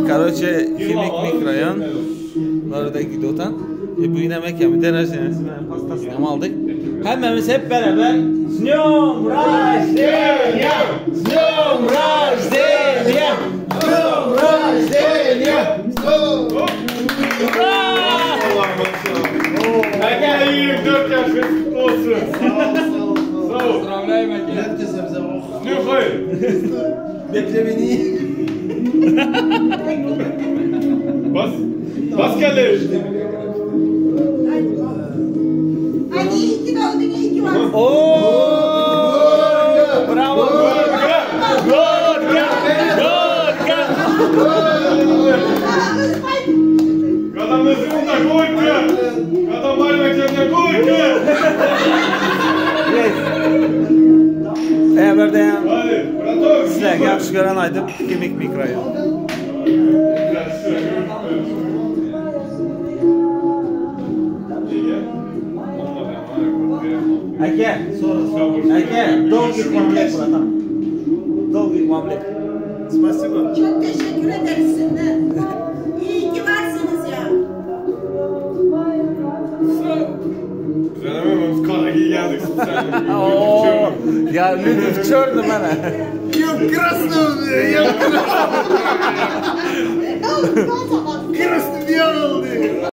Karoçe Himik mikrorayon. Bularda gidiyortan. E, bugün yemek yemi. Den rождения pastasını hem aldık. Hemmemiz hep beraber S dnем рождения! S dнем рождения! S dнем рождения! Ура! Aka 24 yaşın kutlu olsun. Sağ ol. Поздравляем, aka. Нюхай. Bekle beni. Bas. Bas kelle. Hadi iyi ki doğdun, iyi ki varsın. Oo! Bravo! Gorka! Gorka! Adam nasıl gorka. Adam var mekanda gorka. Yes. Eğer hem Hadi. Браток. sizlerge yaxşı gören aydıp Himik mikrorayon. Aka, aka, долгих вам лет, братан. Долгих вам лет. Спасибо. Çok teşekkür ederiz size. İyi ki varsınız ya. Düzenlemem, kara geldik. Oo, ya люди в черном mana. Я в красном, я в Ne oldu? красном белом.